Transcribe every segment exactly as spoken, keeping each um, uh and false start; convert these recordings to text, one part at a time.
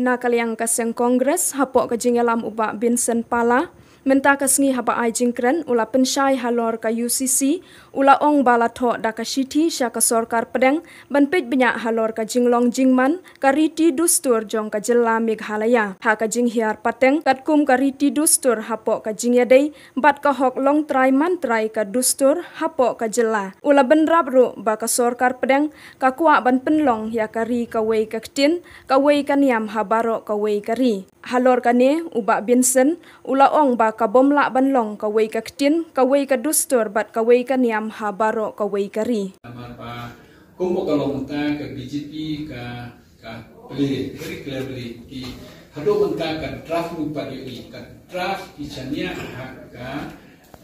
Na ka liang ka seng Congress, hapoh ka jingïalam u Bah Benson Pala, mynta ka sngi haba ai jingkren, u la pynshai halor ka U C C, u la ong ba la thoh da ka shithi sha ka sorkar pdeng ban peit bniah halor ka jinglong jingman ka riti dustur jong ka jylla Meghalaya. Ha ka jinghiar pateng katkum ka riti dustur hapoh ka jingïadei bad ka hok long trai man trai ka dustur hapoh ka jylla. U la bynrap ruh ba ka sorkar pdeng ka kwah ban pynlong ïa ka ri kawei ka ktien, kawei ka niam ha baroh kawei ka ri. Halor kane, u Bah Benson u la ong ba ka bym lah ban long kawei ka ktien, kawei ka dustur bad kawei ka niam ha baroh kawei ka ri. Namar ba kum ba ka long mynta ka B J P ka, ka play very cleverly. Ki haduh mynta ka draft mynta ïohi, ka draft ki shaniah ha ka,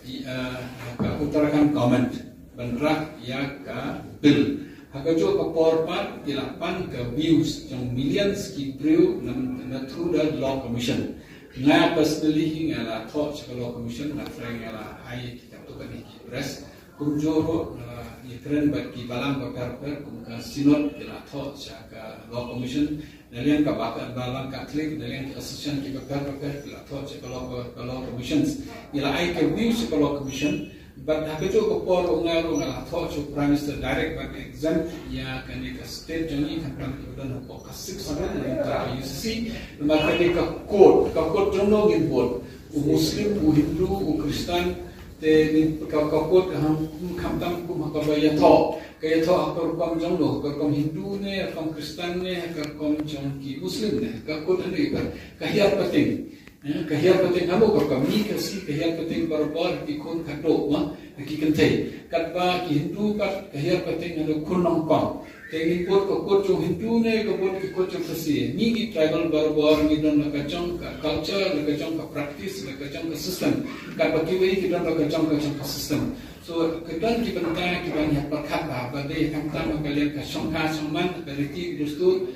i, eh, ha ka Uttarakhand government ban draft ïa ka bill. Ha kajuh ka por pat ki la pan ka views jong millions ki briew na, na through the Law Commission. Nga personally hi nga la thoh sha ka Law Commission, nga try, nga la ai ki katto katne ki press. Kumjuh ruh, eh, ïakren bad ki balang bapher bapher kum ka Synod ki la thoh sha ka Law Commission. Na liang ka ba-, balang Catholic, na liang ki association ki bapher bapher ki la thoh sha ka Law, ka Law Commissions. Ngi la ai ka view sha ka Law Commission, but ha kajuh ka por ruh nga ruh nga la thoh sha u Prime Minister direct ban exempt ïa kane ka state jong ngi, khamtam kiba don hapoh ka Sixth Schedule, na ka U C C. Namar kane ka code, ka code jong no ngin bud, u Muslim, u Hindu, u Khristan, te ngin, ka, ka code, ha, khamtam kum ha kaba ïathoh. Ka ïathoh ha ka rukom jong no, ha ka rukom Hindu ne, ha ka rukom Khristan ne, ha ka rukom jong ki Muslim ne, ka code hynrei ka, ka hiar pateng. Eh, ka hiar pateng ha no, ka rukom Khasi, ka hiar pateng barabor ki khun khadduh, ma, ki kynthei. Katba ki Hindu pat ka hiar pateng ha no khun nyngkong. Te ngin bud ka code jong Hindu ne, ka bud ka code jong Khasi. Ngi, ngi tribal barabor ngi don la ka jong ka culture, la ka jong ka practice, la ka jong ka system. Katba kiwei ki don la ka jong ka jong ka system. So, ki don ki bynta kiba ngi hap pyrkhat bha, ba dei khamtam ha ka liang ka shongkha shongman, ka riti ka dustur,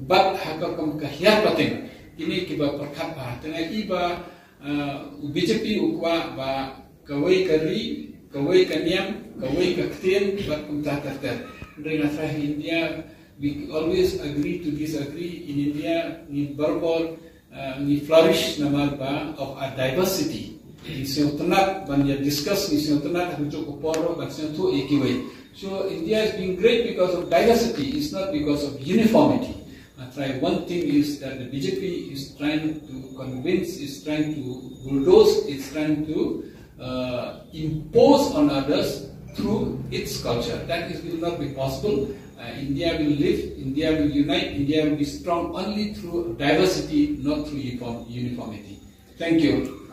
bad ha ka rukom ka hiar pateng. Kine kiba pyrkhat bha. Te nga i ba, eh, u B J P u kwah ba kawei ka ri, kawei ka niam, kawei ka ktien, bad kumta ter ter. Hynrei nga tharai ha India, we always agree to disagree. In India, ngi barabor, uh, ngi flourish namar ba of our diversity. Ngi sngewtynnat ban ïa discuss, ngi sngewtynnat ha kajuh ka por ruh ban sngewthuh ïa kiwei. So India is being great because of diversity, it's not because of uniformity. I try, one thing is that the B J P is trying to convince, is trying to bulldoze, is trying to, uh, impose on others through its culture. That is, will not be possible. Uh, India will live, India will unite, India will be strong only through diversity, not through uniform-, uniformity. Thank you.